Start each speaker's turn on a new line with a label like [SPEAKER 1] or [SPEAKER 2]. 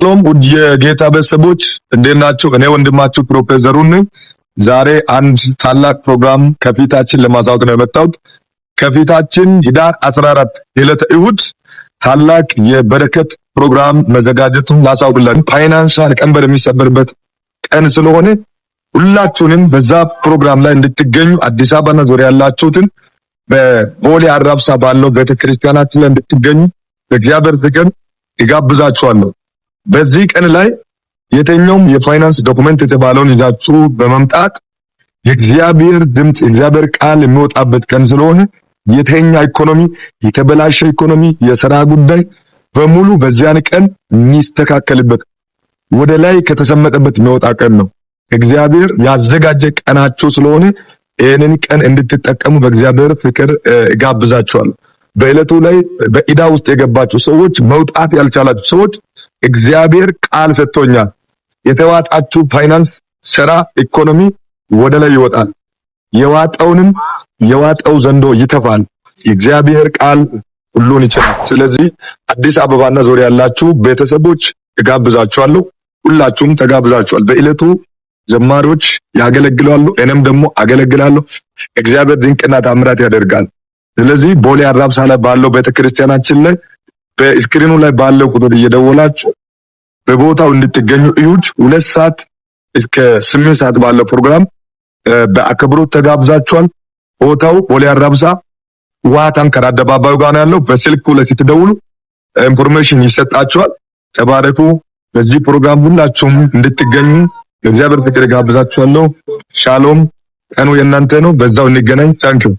[SPEAKER 1] ሻሎም ውድ የጌታ ቤተሰቦች እንዴት ናችሁ? እኔ ወንድማችሁ ፕሮፌሰሩ ነኝ። ዛሬ አንድ ታላቅ ፕሮግራም ከፊታችን ለማሳወቅ ነው የመጣሁት። ከፊታችን ህዳር 14 ዕለተ እሁድ ታላቅ የበረከት ፕሮግራም መዘጋጀቱን ላሳውቅላችሁ። Financial ቀንበር የሚሰበርበት ቀን ስለሆነ ሁላችሁንም በዛ ፕሮግራም ላይ እንድትገኙ፣ አዲስ አበባና ዙሪያ ያላችሁትን በቦሌ አራብሳ ባለው ቤተክርስቲያናችን ላይ እንድትገኙ በእግዚአብሔር ፍቅር እጋብዛችኋለሁ። በዚህ ቀን ላይ የትኛውም የፋይናንስ document የተባለውን ይዛችሁ በመምጣት የእግዚአብሔር ድምፅ፣ የእግዚአብሔር ቃል የሚወጣበት ቀን ስለሆነ የተኛ ኢኮኖሚ፣ የተበላሸ ኢኮኖሚ፣ የሥራ ጉዳይ በሙሉ በዚያን ቀን የሚስተካከልበት፣ ወደ ላይ ከተሰመጠበት የሚወጣ ቀን ነው። እግዚአብሔር ያዘጋጀ ቀናችሁ ስለሆነ ይህንን ቀን እንድትጠቀሙ በእግዚአብሔር ፍቅር እጋብዛችኋለሁ። በዕለቱ ላይ በዕዳ ውስጥ የገባችሁ ሰዎች፣ መውጣት ያልቻላችሁ ሰዎች እግዚአብሔር ቃል ሰጥቶኛል። የተዋጣችሁ ፋይናንስ፣ ስራ፣ ኢኮኖሚ ወደ ላይ ይወጣል። የዋጠውንም የዋጠው ዘንዶ ይተፋል። የእግዚአብሔር ቃል ሁሉን ይችላል። ስለዚህ አዲስ አበባና ዙሪያ ያላችሁ ቤተሰቦች እጋብዛችኋለሁ። ሁላችሁም ተጋብዛችኋል። በዕለቱ ዘማሪዎች ያገለግላሉ፣ እኔም ደግሞ አገለግላለሁ። እግዚአብሔር ድንቅና ታምራት ያደርጋል። ስለዚህ ቦሌ አራብሳ ላይ ባለው ቤተክርስቲያናችን ላይ በ screen ኑ ላይ ባለው ቁጥር እየደወላችሁ በቦታው እንድትገኙ እሁድ 2 ሰዓት እስከ 8 ሰዓት ባለው ፕሮግራም በአክብሮት ተጋብዛችኋል። ቦታው ቦሌ አራብሳ ውሃ ታንከር አደባባዩ ጋር ነው ያለው። በስልኩ ላይ ስትደውሉ information ይሰጣችኋል። ተባረኩ። በዚህ ፕሮግራም ሁላችሁም እንድትገኙ በእግዚአብሔር ፍቅር ጋብዛችኋለሁ። ሻሎም። ቀኑ የእናንተ ነው። በዛው እንገናኝ። Thank you.